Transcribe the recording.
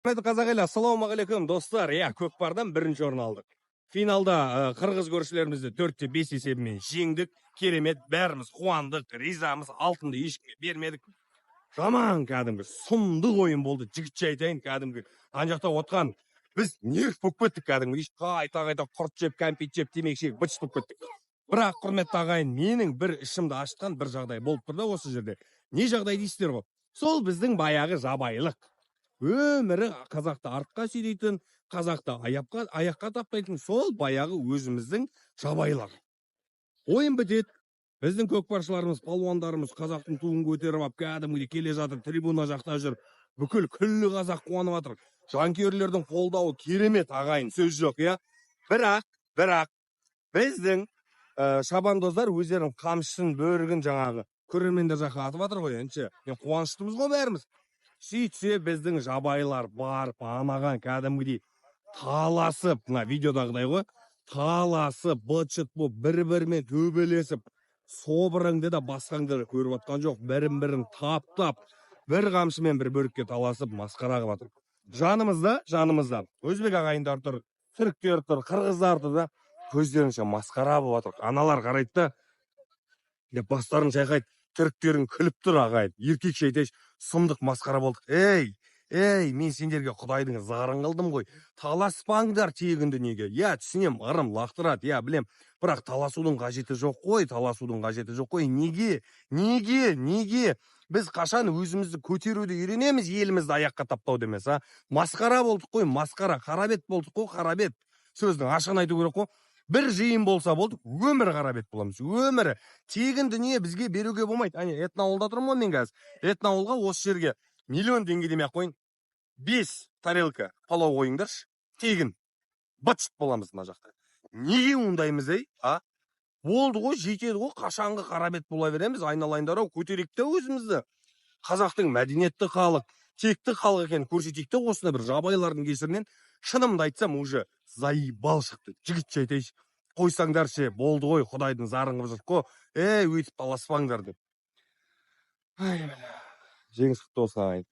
Құрметті қазақ елі, ассалаумағалейкум, достар! Иә, көкпардан бірінші орын алдық. Финалда қырғыз көршілерімізді 4-5 есебімен жеңдік. Керемет, бәріміз қуандық, ризамыз, алтынды ешкімге бермедік. Жаман, кәдімгі сұмдық ойын болды, жігітше айтайын, кәдімгі. Ана жақта отқан біз нерв болып кеттік кәдімгі. Қайта қайта құрт жеп, кәмпит жеп, темекі шегіп, быт болып кеттік. Бірақ, құрметті ағайын, менің бір ішімді ашытқан бір жағдай болып тұр да осы жерде. Не жағдай дейсіздер ғой? Сол біздің баяғы жабайылық. Өмірі қазақты артқа сүйрейтін, қазақты аяққа таптайтын сол баяғы өзіміздің жабайылар. Ойын бітеді. Біздің көкпаршыларымыз, палуандарымыз қазақтың туын көтеріп алып кәдімгідей келе жатыр, трибуна жақта жүр. Бүкіл күллі қазақ қуанып жатыр. Жанкүйерлердің қолдауы керемет, ағайын, сөз жоқ, иә. Бірақ біздің шабандоздар өздерінің қамшысын, бөрігін жаңағы көрермендер жаққа атып жатыр ғой енді. Мен қуаныштымыз ғой бәріміз. Сөйтсе, біздің жабайылар барып анаған кәдімгідей таласып, мына видеодағыдай ғой, таласып, быт шыт болып, бір бірімен төбелесіп, собырыңды да басқаңды да көріп жатқан жоқ, бірін бірін таптап, бір қамшымен бір бөрікке таласып, масқара қылып жатыр. Жанымызда өзбек ағайындар тұр, түріктер тұр, қырғыздар тұр да, көздерінше масқара болып жатыр. Аналар қарайды да, деп бастарын шайқайды, түріктерің күліп тұр, ағайын. Еркекше айтайыншы, сұмдық масқара болдық. Ей, ей, мен сендерге құдайдың зарын қылдым ғой. Таласпаңдар тегін дүниеге. Иә, түсінем, ырым лақтырады, иә, білем. Бірақ таласудың қажеті жоқ қой, таласудың қажеті жоқ қой. Неге? Неге? Неге? Біз қашан өзімізді көтеруді үйренеміз, елімізді аяққа таптауды емес, а? Масқара болдық қой, масқара, қарабет болдық қой, қарабет. Сөздің ашығын айту керек қой. Бір жиын болса болды, өмірі қарабет боламыз. Өмірі. Тегін дүние бізге беруге болмайды. Әне, этноауылда тұрмын ғой мен қазір. Этноауылға, осы жерге миллион теңге демей ақ қояйын, 5 тарелка палау қойыңдаршы. Тегін. Быт боламыз мына жақта. Неге ондаймыз, ей? А? Болды ғой, жетеді ғой, қашанғы қарабет бола береміз, айналайындар ау, көтерейік те өзімізді. Қазақтың мәдениетті халық, текті халық екенін көрсетейік те осыны бір жабайылардың кесірінен, шынымды айтсам, уже заебал шықты. Жігітше айтайыншы, қойсаңдаршы, болды ғой, құдайдың зарын қылып жүрік қой. Ей, өйтіп таласпаңдар деп. Ай, жеңіс құтты болсын, ағайын.